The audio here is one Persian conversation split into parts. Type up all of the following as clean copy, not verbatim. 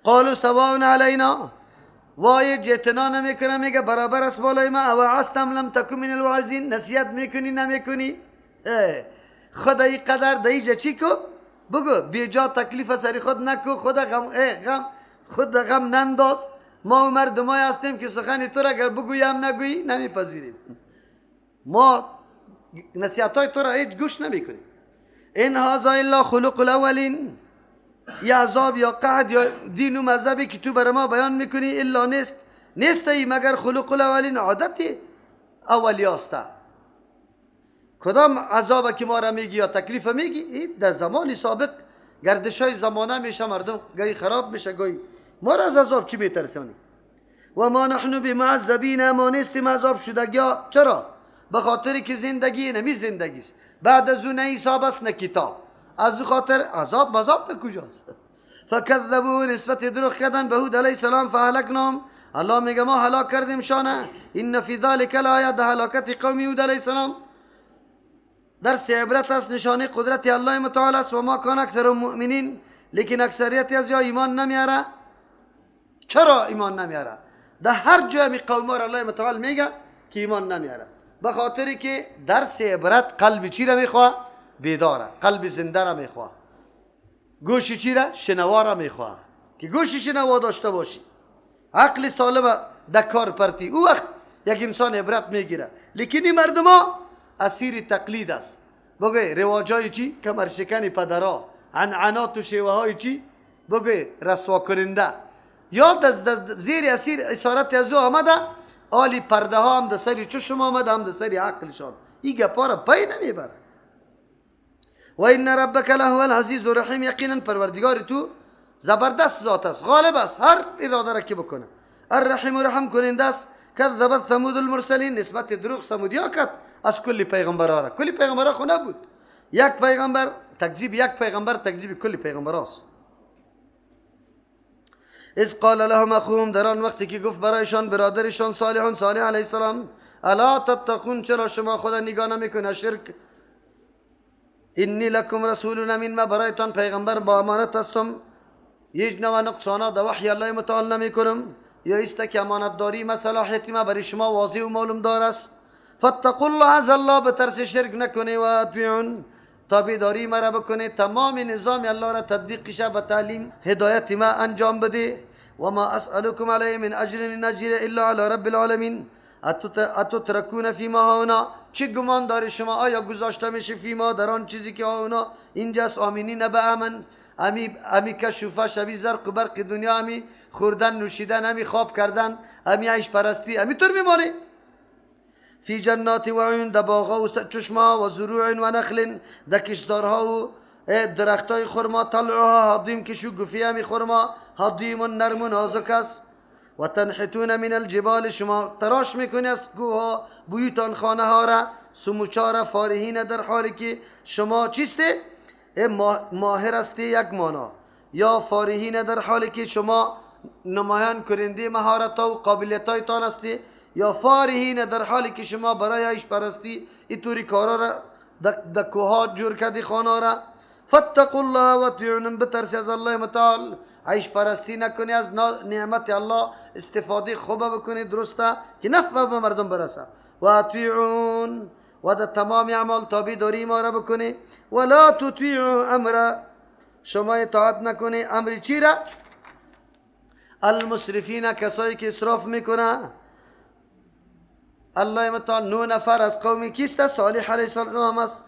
قالوا سواء علینا، وای اعتنا نمیکنه، میگه برابر است بالای ما. اوعظت ام لم تکن من الواعظین، نصیحت میکنی نمیکنی؟ خدای قدر دیجا چی کو؟ بگو بیجا تکلیف سری خود نکو، خود غم غم خود غم ننداز. ما مردمای هستیم که سخن تو را اگر بگویم نگویی نمیپذیریم، ما نصیحت های تو را هیچ گوش نمیکنیم. ان هذا الا خلق الاولین، یا عذاب یا قحط یا دین و مذهبی که تو برای ما بیان میکنی الا نیست، نیست ای مگر خلق الاولین، عادت اولی است. کدام عذاب که ما را میگی یا تکلیف میگی در زمان سابق گردش های زمانه میشه، مردم گاهی خراب میشه، گاهی ما را از عذاب چی میترسانی؟ و ما نحن بمعذبین، ما نیستیم عذاب شدگی. چرا؟ به خاطر که زندگی نمی زندگی است، بعد از اون نه حساب است نه کتاب، از او خاطر عذاب مذاب به کجاست؟ فکذبوا، نسبت دروغ کردن به هود علیه السلام، فهلکناهم، الله میگه ما هلاک کردیم شانه. ان فی ذلک لآیه، در هلاکت قوم هود علیه السلام درس عبرت است، نشانه قدرت الله متعال است. و ما کان اکثر المؤمنین، لیکن اکثریت از یا ایمان نمیاره. چرا ایمان نمیاره؟ در هر جای می قوم را الله متعال میگه که ایمان نمیاره، به خاطری که درس عبرت قلب چی را میخواه؟ بیداره، قلب زنده را میخواه، گوش چی را؟ شنوا را میخواه، که گوش شنوا داشته باشی، عقل سالم در کار پرتی، او وقت یک انسان عبرت میگیره. لیکن این مردم ها اسیر تقلید است، بگه رواجای چی؟ کمرشکن پدرا، عنعنات و شیوه های چی؟ بگه رسوا کننده، یا زیر اسیر اسارت از او آمده، آلی پرده ها هم در سری چشم آمده، هم در سری عقلشان، این گپا را پی نمیبره. و این ربک لهو العزیز الرحیم، یقینا پروردگار تو زبردست ذات است، غالب است، هر اراده را که بکنه. الرحیم رحم کننده است. کذبت ثمود المرسلین، نسبت دروغ ثمودیا کرد از کل پیغمبرها را، کل پیغمبرها خو نبود، یک پیغمبر تکذیب یک پیغمبر تکذیب کل پیغمبراست. اذ قال لهم اخوهم، در آن وقتی که گفت برایشان برادرشان صالح، صالح علیه السلام، الا تتقون، چرا شما خدا نگاه نمیکنه شرک؟ انی لکم رسول امین، ما برایتان پیغمبر با امانت هستم، هیچ نوع نقصانا در وحی الله متعال نمیکنم، یا است که امانت داری ما صلاحیت ما برای شما واضح و معلوم دار است. فاتقوا الله، از الله بترس شرک نکنه، و اطیعون، تابعداری مرا بکنه، تمام نظام الله را تطبیق شه، به تعلیم هدایت ما انجام بده. و ما اسألكم علیه من اجر ان اجر الا علی رب العالمین. اتترکون فیما هاونا، چه گمان داری شما آیا گذاشته میشه فیما در آن چیزی که هاونا اینجاست، آمینین به امن، امی کشوفه شبی زرق و برق دنیا، امی خوردن نوشیدن، امی خواب کردن، امی عیش پرستی، امی طور میمانه. فی جنات و عیون، در باغها و چشمه و زروع و نخل، در کشتارها و درختای خرما، طلعها هضیم که شگوفی همی خرما، هضیم نرم و نازک است. و تنحتون من الجبال، شما تراش میکنی از کوه بیوتان خانه ها را، سموچارا فارهین، در حالی که شما چیسته؟ ماهر هستی یک مانا، یا فارهین در حالی که شما نمایان کننده مهارت و قابلیت هایتان هستی، یا فارهین در حالی که شما برای عیش پرستی اینطوری کارا را در کوه جور کردی خانه را. فاتقوا الله و اطیعون، بترسی از الله متعال، عیش پرستی نکنی، از نعمت الله استفاده خوبه بکنی، درسته که نفع به مردم برسه. و اطیعون، و در تمام اعمال تابع داری ما را بکنی. ولا تطیعوا امر، شما اطاعت نکنی امر چی را؟ المسرفین، کسایی که اسراف میکنه. الله متعال 9 نفر از قوم کیست؟ صالح علیه السلام است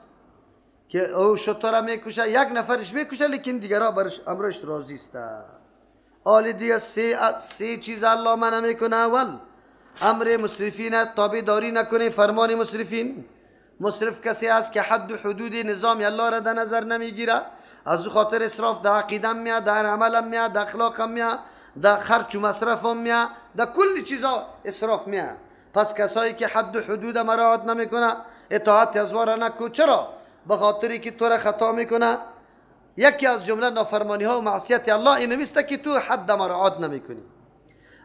که او شتر میکشه، یک نفرش میکشه لیکن دیگرها برش امرش راضی است. آل دیگه سه چیز الله منع میکنه. اول امر مسرفین، تابع داری نکنه فرمان مسرفین. مسرف کسی است که حد و حدود نظام الله را در نظر نمیگیره، از او خاطر اسراف در عقیده میاد، در عملم میاد، در اخلاقم میاد، در خرچ و مصرفم میاد، در کل چیزا اسراف میاد. پس کسایی که حد و حدود مراعات نمیکنه، اطاعت از را نکو. چرا؟ به خاطری که تو را خطا میکنه. یکی از جمله نافرمانی ها و معصیت الله این است که تو حد مراعات نمیکنی.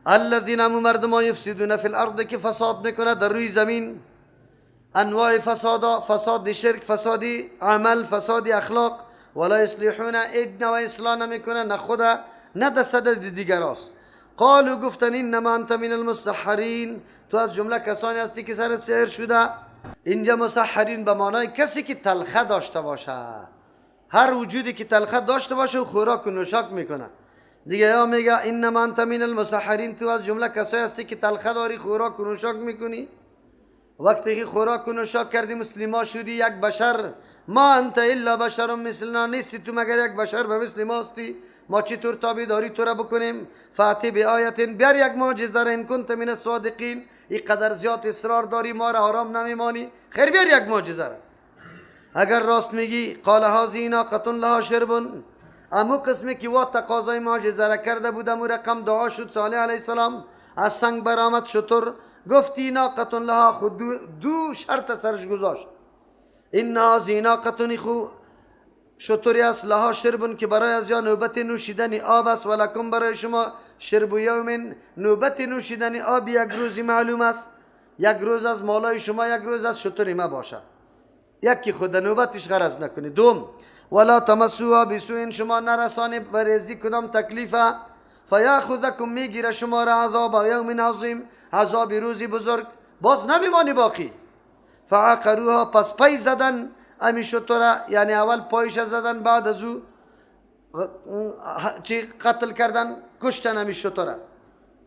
الذین هم مردمان یفسدون فی الارض، که فساد میکنه در روی زمین، انواع فسادا، فساد شرک، فساد عمل، فساد اخلاق. ولا یصلحون، هیچ نوع اصلاح نمیکنه، نه خود نه در صدد دیگر است. قالوا گفتن انما انت من المسحرین، تو از جمله کسانی هستی که سرت سحر شده. اینجا مسحرین به معنای کسی که تلخه داشته باشه، هر وجودی که تلخه داشته باشه و خوراک و نوشاک میکنه دیگه. یا میگه انما انت من المسحرین، تو از جمله کسایی هستی که تلخه داری، خوراک و نوشاک میکنی. وقتی که خوراک و نوشاک کردی مسلما شدی، یک بشر، ما انت الا بشر مثلنا، نیستی تو مگر یک بشر به مثل ما هستی، ما چطور تابعداری تو را بکنیم؟ فاتی بآیت، بیار یک معجزه را، ان کنت من الصادقین، این قدر زیاد اصرار داری ما را آرام نمیمانی، خیر بیار یک معجزه را اگر راست میگی. قال هذه ناقة لها شرب، امو قسمی که وا تقاضای معجزه را کرده بود، امو رقم دعا شد. صالح علیه السلام از سنگ برآمد شتر، گفتی ناقة لها، خود دو شرط سرش گذاشت. این هذه ناقة، خو شتری است، لها شرب، که برای از یا نوبت نوشیدن آب است، ولکم برای شما شرب یوم، نوبت نوشیدن آب یک روزی معلوم است، یک روز از مالای شما، یک روز از شتری ما باشه، یکی خود نوبتش غرض نکنی. دوم ولا تمسوها بسوء، شما نرسانی برزی کدام تکلیفه، فیاخذکم، میگیره شما را عذاب یوم عظیم، عذاب روزی بزرگ، باز نمیمانی باقی. فعقروها، پس پی زدن امی شتره، یعنی اول پایش زدن، بعد از او چی قتل کردن، کشتن امی شتره.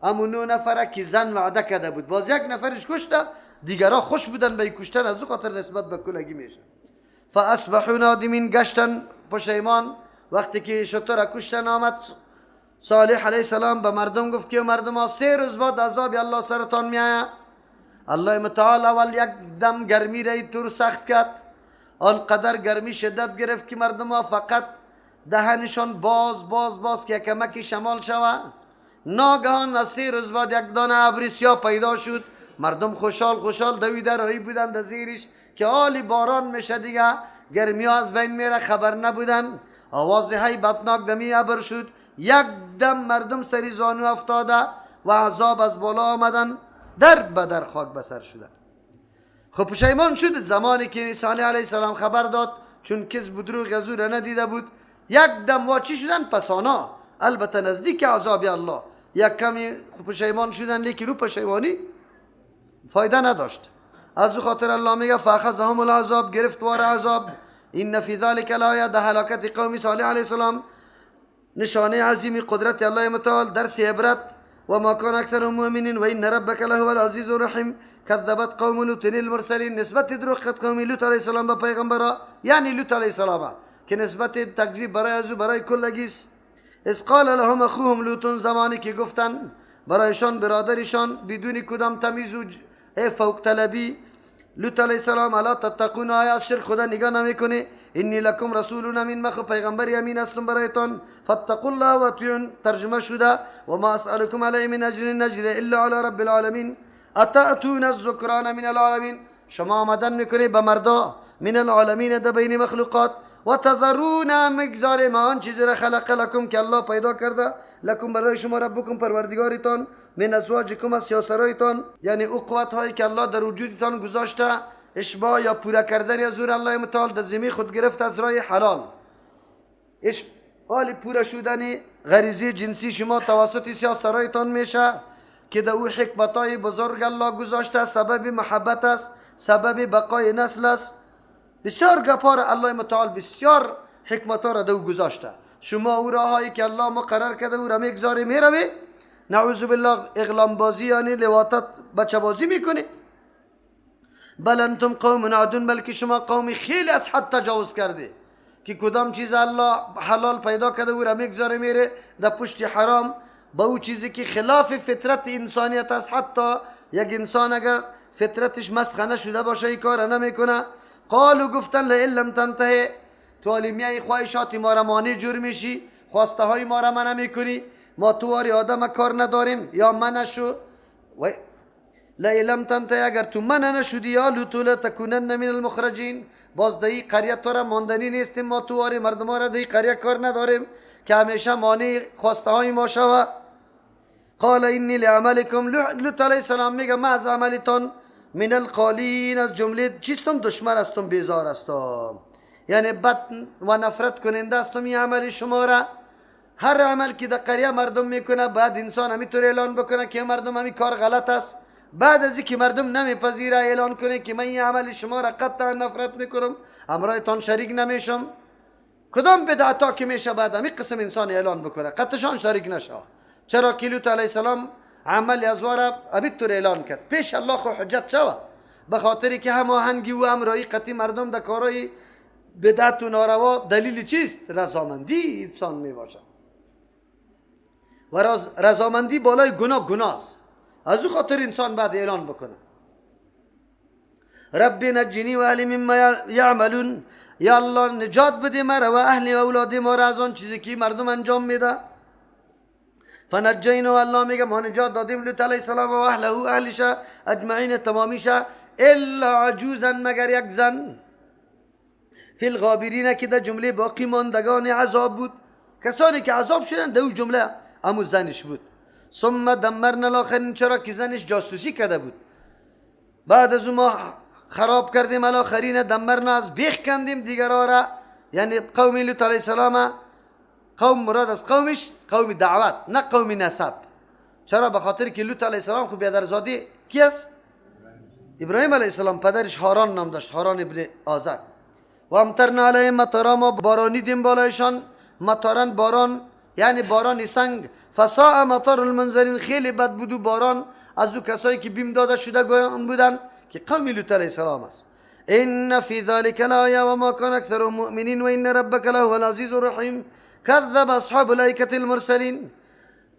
امو 9 نفره که زن وعده کرده بود، باز یک نفرش کشته، دیگرها خوش بودن به کشتن، از او خاطر نسبت به کلگی میشه. فاصبحوا نادمین، گشتن پشیمان. وقتی که شتر کشتن آمد صالح علیه السلام به مردم گفت که مردم ها 3 روز بعد عذاب الله سرتان میآید. الله متعال اول یک دم گرمی را طور سخت کرد، آنقدر گرمی شدت گرفت که مردم ها فقط دهنشان باز باز باز که کمکی شمال شوه. ناگهان از 3 روز بعد یک دانه ابر سیاه پیدا شد، مردم خوشحال خوشحال دویده راهی بودن در زیرش که حالی باران میشه دیگه، گرمی ها از بین میره، خبر نبودن. آواز هیبتناک دمی ابر شد، یک دم مردم سری زانو افتاده و عذاب از بالا آمدن، در به در خاک بسر شدن. خب پشیمان شد زمانی که صالح علیه السلام خبر داد، چون کذب و دروغ از او را ندیده بود. یک دم واچی شدن پسانا، البته نزدیک عذاب الله یک کمی پشیمان شدن، لیکن رو پشیمانی فایده نداشت. از او خاطر الله میگه فاخذهم العذاب، گرفت وار عذاب. ان فی ذلک لآیه، در هلاکت قوم صالح علیه السلام نشانه عظیم قدرت الله متعال، درس عبرت. و ما کان اکثر المؤمنین و ان ربک لهو العزیز الرحیم. کذبت قوم لوط المرسلین، نسبت دروغ قوم لوط علیه السلام به پیغمبرا، یعنی لوط علیه السلام که نسبت تکذیب برای از او برای کلگیس. اذ قال لهم اخوهم لوط، زمانی که گفتن برایشان برادرشان بدون کدام تمیز و فوق طلبی، لوط علیه السلام الا تتقون، آیا از شرک خدا نگاه نمیکنی؟ انی لکم رسول امین، من خو پیغمبر امین هستم برایتان، فاتقوا الله و اطیعون، ترجمه شده. و ما اسألکم علیه من اجر اجر الا علی رب العالمین. اتأتون الذکران من العالمین، شما آمدن میکنی به مردا، من العالمین در بین مخلوقات. و تذرون، مگذار ما آن چیزی را خلق لکم که الله پیدا کرده، لکم برای شما، ربکم پروردگارتان، من ازواجکم از سیاسرایتان، یعنی او قوت هایی که الله در وجودتان گذاشته، اشباع یا پوره کردن از او الله متعال در ذمه خود گرفت از راه حلال. حال پوره شدن غریزه جنسی شما توسط سیاسرایتان میشه که در او حکمت های بزرگ الله گذاشته، سبب محبت است، سبب بقای نسل است. بسیار گپار الله متعال بسیار حکمت ها را در او گذاشته. شما او راهایی که الله مقرر کرده او را میگذاری میروی، نعوذ بالله اغلام بازی یعنی لواطت بچه بازی میکنی. بل انتم قوم عادون، بلکه شما قومی خیلی از حد تجاوز کرده که کدام چیز الله حلال پیدا کرده او را میگذاره میره در پشت حرام، با او چیزی که خلاف فطرت انسانیت است. حتی یک انسان اگر فطرتش مسخ نشده باشه این کار نمیکنه. قالوا گفتن لئن لم تنتهی، تو عالمیه خواهشات ما را مانع جور میشی، خواسته های ما را منع میکنی، ما تواری آدم کار نداریم یا منع شو. لئن لم تنتهی، اگر تو منع نشدی یا لوط لتکونن من المخرجین، باز در این قریه تو را ماندنی نیستیم، ما تواری مردم را در این قریه کار نداریم که همیشه مانع خواسته های ما شوه. قال انی لعملکم، لوط علیه السلام میگه من از عملتان من القالین، از جمله چیستم؟ دشمن هستم، بیزار هستم، یعنی بد و نفرت کننده هستم این عمل شما را. هر عمل که در قریه مردم میکنه بعد انسان همینطور اعلان بکنه که مردم همین کار غلط است. بعد از اینکه مردم نمیپذیره اعلان کنه که من این عمل شما را قطعا نفرت میکنم، همراهتان شریک نمیشم. کدام بدعتا که میشه بعد همین قسم انسان اعلان بکنه قطعشان شریک نشه. چرا که لوط علیه السلام عمل ازوا را همینطور اعلان کرد پیش الله خو حجت شوه، به خاطری که هماهنگی و همراهی قطعی مردم در کارهای بدعت و ناروا دلیل چیست؟ رضامندی انسان میباشد و رضامندی بالای گناه گناه است. از او خاطر انسان بعد اعلان بکنه. رب نجنی و اهلی مما یعملون، یا الله نجات بده مرا و اهلی و اولاد ما را از آن چیزی که مردم انجام میده. فنجینا، الله میگه ما نجات دادیم لوط علیه السلام و اهله اهلش اجمعین تمامیش، الا عجوزا مگر یک زن، فی الغابرین که در جمله باقی ماندگان عذاب بود، کسانی که عذاب شدن در او جمله امو زنش بود. ثم دمرنا الاخرین، چرا که زنش جاسوسی کرده بود. بعد از او ما خراب کردیم الاخرین، دمرنا از بیخ کندیم دیگرها را، یعنی قوم لوط علیه السلام. قوم مراد از قومش قوم دعوت نه قوم نسب. چرا؟ به خاطر که لوط علیه السلام خب بیادرزاده کی است؟ ابراهیم علیه السلام، پدرش هاران نام داشت، هاران ابن آذر. و امطرنا علیهم مطرا، ما بارانیدیم بالایشان، مطرن باران یعنی باران سنگ. فساء مطر المنذرین، خیلی بد بود و باران از او کسایی که بیم داده شده بودن که قوم لوط علیه السلام است. ان فی ذلک لآیه و ما کان اکثرهم مؤمنین و ان ربک لهو العزیز الرحیم. کذب اصحاب الایکة المرسلین،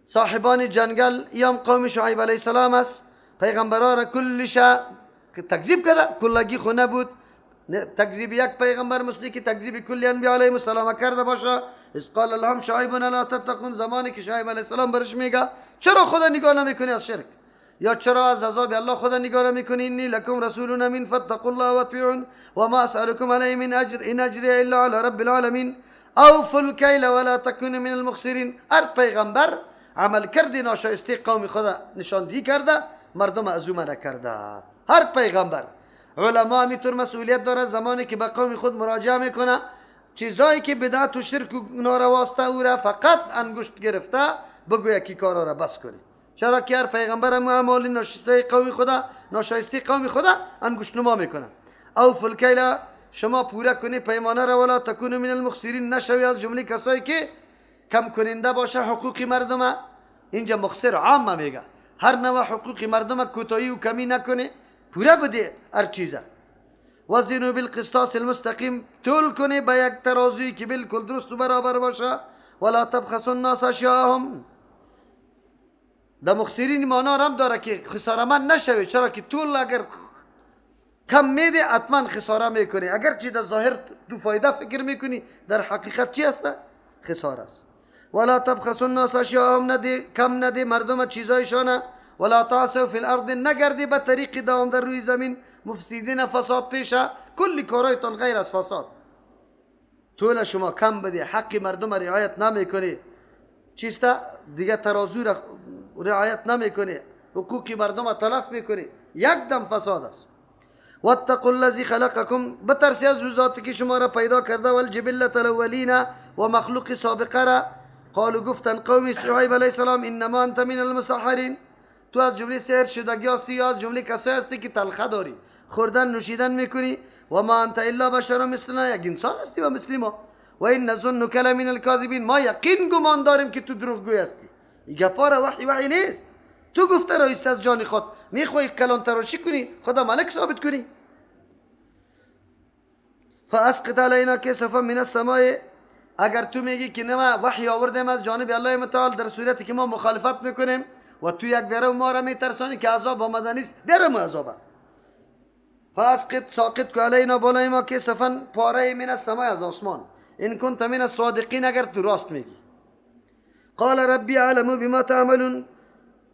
صاحبان جنگل یام قوم شعیب علیه السلام است. پیغمبران را کلش تکذیب کرده، کلگی خو نبود. تکذیب یک پیغمبر مثلی که تکذیب کل انبیاء علیهم السلام کرده باشه. اذ قال لهم شعیب لا تتقون، زمانی که شعیب علیه السلام برش میگه چرا خدا نگاه نمیکنی از شرک، یا چرا از عذاب الله خدا نگاه نمیکنی؟ انی لکم رسول امین فاتقوا الله واطیعون و ما اسألکم علیه من اجر ان اجری الا علی رب العالمین. اوفوا الکیل ولا تکونوا من المخسرین. هر پیغمبر عمل کرد ناشایسته قوم خدا نشاندهی کرده، مردم از او منع کرده. هر پیغمبر علما میتون مسئولیت داره زمانی که به قوم خود مراجعه میکنه چیزایی که بدعت و شرک و نارواست او را فقط انگشت گرفته بگویا که کارا را بس کنی. چرا که هر پیغمبر هم اعمال ناشایسته قوم خدا ناشایسته قوم خدا انگشت نما میکنه. اوفوا الکیل، شما پوره کنی پیمانه را، ولا تکونوا من المخسرین، نشوی از جمله کسایی که کم کننده باشه حقوق مردم. اینجا مخسر عام میگه هر نوع حقوق مردم کوتاهی و کمی نکنه، پوره بده هر چیزه. وزنوا بالقسطاس المستقیم، تول کنه به یک ترازویی که بالکل درست و برابر باشه. ولا تبخسوا الناس اشیاءهم، در مخسرین معنا هم داره که خساره‌مند نشوی، چرا که طول اگر کم میده حتما خساره میکنی، اگر چی در ظاهر تو فایده فکر میکنی در حقیقت چی است؟ خساره است. ولا تبخسوا الناس اشیاءهم، ندی کم ندی مردم چیزایشان. ولا تعثوا فی الارض، نگردی به طریق دوام در روی زمین مفسدین فساد پیشه، کل کارایتان غیر از فساد. طول شما کم بده، حق مردم رعایت نمیکنی، چیست دیگه ترازو را رعایت نمیکنی، حقوق مردم تلف میکنی، یک دم فساد است. واتقوا الذی خلقکم، بترسی از ذاتی که شما را پیدا کرده. والجبلة الاولین و مخلوق سابقه را. قالوا گفتن قوم شعیب علیه السلام انما انت من المسحرین، تو از جمله سحر شدگی هستی یا از جمله کسایی هستی که تلخه داری، خوردن نوشیدن میکنی. و ما انت الا بشر مثلنا، یک انسان هستی و مثل ما. و این نظنک لمن الکاذبین، ما یقین گمان داریم که تو دروغگوی هستی. این گپا را وحی نیست، تو گفته رایست از جان خود، میخوای کلان تراشی کنی خدا ملک ثابت کنی. فاسقط علینا کسفا من السماء، اگر تو میگی که نه ما وحی آوردیم از جانب الله متعال در صورتی که ما مخالفت میکنیم و تو یک دره ما را میترسانی که عذاب آمده نیست، بیارم عذاب. فاسقط ساقط کو علینا بالای ما کسفا پاره من السماء از آسمان، ان کنت من الصادقین، اگر تو راست میگی. قال ربی اعلم بما تعملون،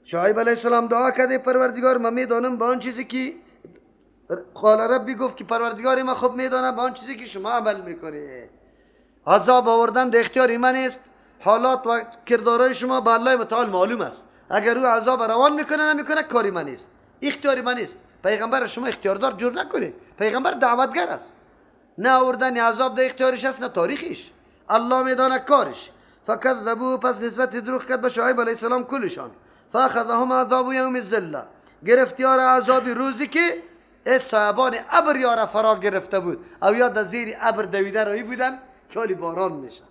شعیب علیه السلام دعا کرده پروردگار من میدانم با آن چیزی که قال ربی گفت که پروردگار ما خوب میدانم با آن چیزی که شما عمل میکنی. عذاب آوردن در اختیار من است، حالات و کردارهای شما به الله متعال معلوم است. اگر او عذاب روان میکنه نمیکنه کاری من نیست، اختیار من نیست. پیغمبر شما اختیاردار جور نکنید، پیغمبر دعوتگر است. نه آوردن عذاب در اختیارش است نه تاریخش، الله میدانه کارش. فکذبوه، پس نسبت دروغ کرد به شعیب علیه السلام کلشان. فاخذهم عذاب یوم الذله، گرفت یار عذاب روزی که صاحبان ابر یار فرا گرفته بود، او یا در زیر ابر دویده روی بودن که حالی باران میشه.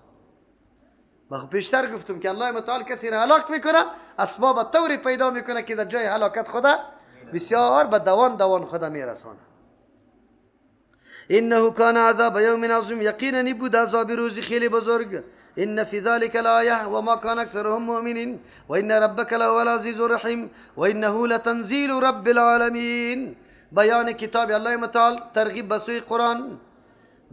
ما پیشتر گفتم که الله متعال کسی را هلاک میکنه، اسباب طوری پیدا میکنه که در جای هلاکت خدا بسیار به دوان دوان خدا میرسانه. انه کان عذاب یوم عظیم، یقینا بود عذاب روزی خیلی بزرگ. ان فی ذلك لآیه وما کان اکثرهم مؤمنین وان ربک لهو العزیز الرحیم وانه لتنزیل رب العالمین. بیان کتاب الله متعال، ترغیب به سوی قرآن،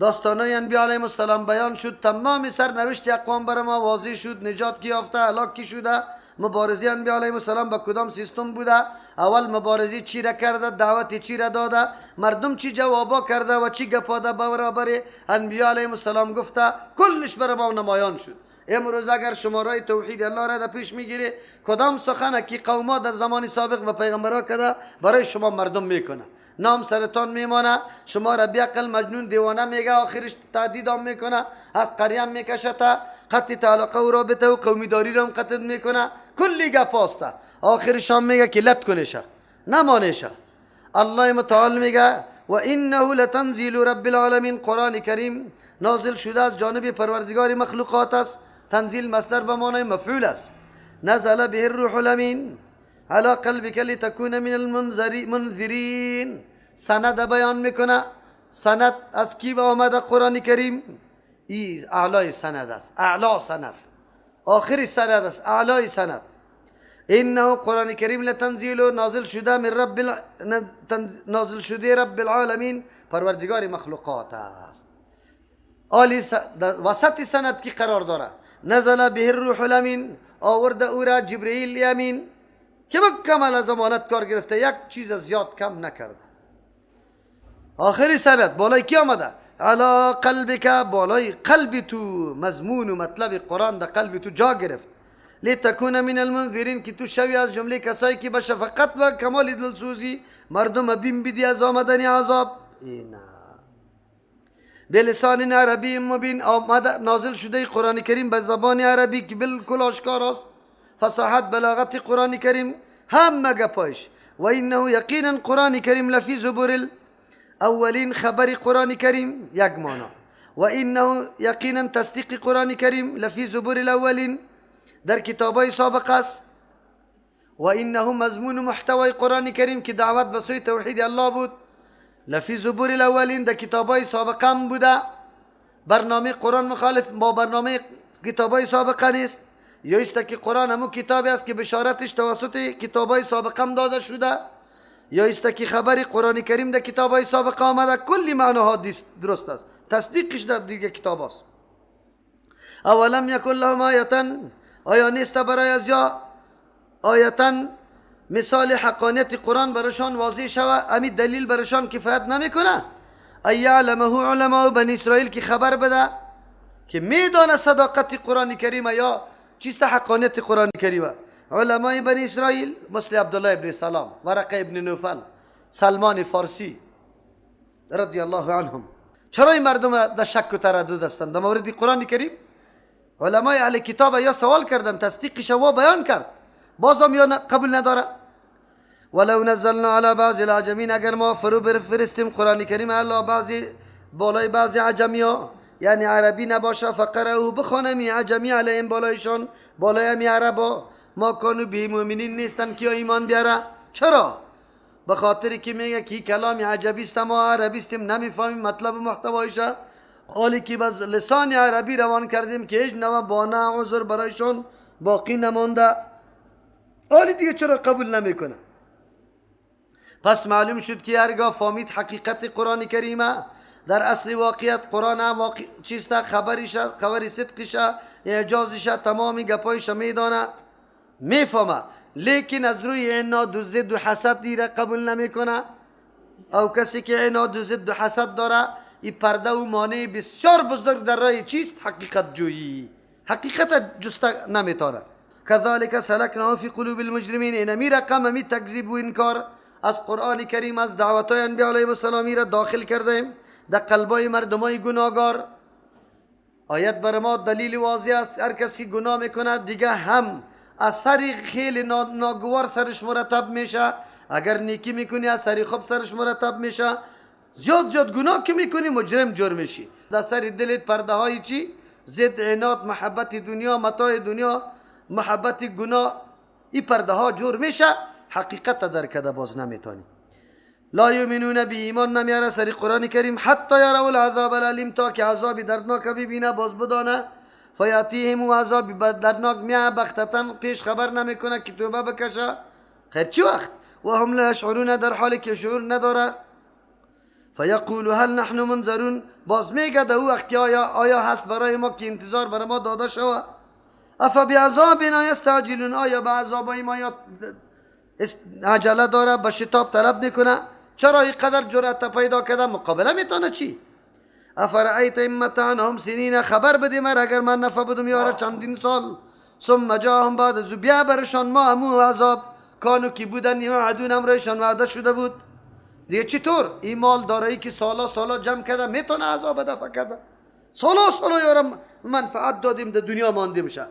داستانای انبیاء علیهم السلام بیان شد، تمام سرنوشت اقوام بر ما واضح شد، نجات کی یافته، هلاک کی شده، مبارزه انبیاء علیهم السلام با کدام سیستم بوده، اول مبارزه چی را کرده، دعوت چی را داده، مردم چی جوابا کرده و چی گپاده برابر انبیاء علیهم السلام گفته، کلش بر ما نمایان شد. امروز اگر شما رای توحید الله را در پیش میگیری، کدام سخن که قوما در زمان سابق به پیغمبرا کرده برای شما مردم میکنه، نام سرتان میمانه، شما را بیعقل مجنون دیوانه میگه، آخرش تهدید هم میکنه، از قریه هم میکشه تا قطع تعلقه و رابطه و قومی داری را هم قطع میکنه، کلی گپ هسته. آخرش هم میگه که لط کنشه، نمانشه. الله متعال میگه و انه لتنزیل رب العالمین، قرآن کریم نازل شده از جانب پروردگار مخلوقات است. تنزیل مصدر به معنای مفعول است. نزل به الروح الامین علی قلبک لتکون من المنذرین. سند بیان میکنه، سند از کی آمده قرآن کریم؟ ای اعلای سند است، اعلا سند، آخری سند است، اعلای سند. انه قرآن کریم لتنزیل نازل شده من رب نازل شده رب العالمین، پروردگار مخلوقات است. عالی وسط سند کی قرار داره؟ نزل به الروح الامین، آورده او را جبرئیل امین که مکمل ضمانت کار گرفته، یک چیز زیاد کم نکرده. آخری سند بالای کی آمده؟ علی قلبک، بالای قلب تو، مضمون و مطلب قرآن در قلب تو جا گرفت. لتکون من المنذرین، که تو شوی از جمله کسایی که به شفقت و کمال دلسوزی مردم بیم بدی از آمدن عذاب. اینا بلسان عربی مبین، آمده نازل شده قرآن کریم به زبان عربی که بالکل آشکار است، فصاحت بلاغت قرآن کریم همه گپایش. و انه یقینا قرآن کریم لفی زبر اولین، خبر قرآن کریم یک معنا. و انه یقینا تصدیق قرآن کریم لفی زبر الاولین، در کتابای سابق است. و انه مضمون محتوای قرآن کریم که دعوت به سوی توحید الله بود، لفی زبور الاولین، در کتابای سابقه هم بوده. برنامه قرآن مخالف با برنامه کتابای سابقه نیست، یا است که قرآن همون کتابی است که بشارتش توسط کتابای سابقه هم داده شده، یا است که خبر قرآن کریم در کتابای سابقه آمده. کلی معناها درست است، تصدیقش در دیگه کتاب است. اولم یکن لهم آیة، آیا نیست برای از یا آیتن مثال حقانیت قرآن برشان واضح شوه، امی دلیل برشان کفایت نمیکنه؟ ای یعلمه علماء بنی اسرائیل، که خبر بده که میدانه صداقت قرآن کریم یا چیست حقانیت قرآن کریم. علمای بنی اسرائیل مثل عبدالله ابن سلام، ورقه ابن نوفل، سلمان فارسی رضی الله عنهم. چرا این مردم در شک و تردد هستند در مورد قرآن کریم؟ علمای اهل کتاب یا سوال کردن، تصدیقش و بیان کرد، بازم یا قبول نداره. ولو نزلنا علی بعض العجمین، اگر ما فرو بفرستیم قرآن کریم علی بعضی، بالای بعضی عجمی ها، یعنی عربی نباشه، فقرأوا بخوانم عجمی علیهم، بالایشان، بالای همی عربا، ما کانوا به مؤمنین نیستن که ایمان بیاره. چرا؟ به خاطر که میگه که کلام عجبی است، ما عربی استیم نمیفهمیم مطلب محتوایش، حالی که بس لسان عربی روان کردیم که هیچ نوع بانه عذر برایشان باقی نمانده، حالی دیگه چرا قبول نمیکنه؟ پس معلوم شد که هرگاه فهمید حقیقت قرآن کریمه، در اصل واقعیت قرآن هم واقع چیست، خبریش، خبری صدقش، اعجازش، تمام گپایش میدانه، میفهمه، لیکن از روی عناد و ضد و حسد دیره قبول نمیکنه. او کسی که عناد و ضد و حسد داره، این پرده و مانع بسیار بزرگ در راه چیست؟ حقیقت جویی، حقیقت جسته نمیتونه. کذالک سلکناه فی قلوب المجرمین، اینمی رقم همی تکذیب و انکار از قرآن کریم، از دعوتهای انبیاء علیهم السلام را داخل کردیم در قلبای مردمای گناهگار. آیت بر ما دلیل واضح است. هر کسی که گناه میکنه دیگه هم اثر خیلی ناگوار سرش مرتب میشه. اگر نیکی میکنی اثر خوب سرش مرتب میشه. زیاد زیاد گناه که میکنی مجرم جور میشی. در سر دلت پرده های چی؟ ضد، عناد، محبت دنیا، متاع دنیا، محبت گناه، این پرده ها جور میشه. حقیقت در کده باز نمیتونی. لا یؤمنون به، ایمان نمیاره سر قرآن کریم، حتی یروا العذاب الالیم، تا که عذاب دردناک ببینه باز بدانه. فیاتیهم و عذاب دردناک میه بغتتا، پیش خبر نمیکنه که توبه بکشه. خیر چی وقت؟ و هم لا یشعرون، در حالی که شعور نداره. فیقول هل نحن منظرون، باز میگه در او وقت آیا هست برای ما که انتظار برای ما داده شوه؟ افبعذابنا یستعجلون، آیا به عذاب ما یا عجله داره، به شتاب طلب میکنه؟ چرا اینقدر جرأت پیدا کرده؟ مقابله میتونه چی؟ افرأیت ان متعناهم سنین، خبر بده مر اگر من نفع بدم یاره چندین سال. ثم جاءهم بعد از بیا برشان ما همو عذاب کانو که بودن یوعدون، امرشان وعده شده بود. دیگه چطور این مال دارایی که سالا سالا جمع کرده میتونه عذاب دفع کرده؟ سالا سالا یارم منفعت دادیم، در دنیا ماندیم شه.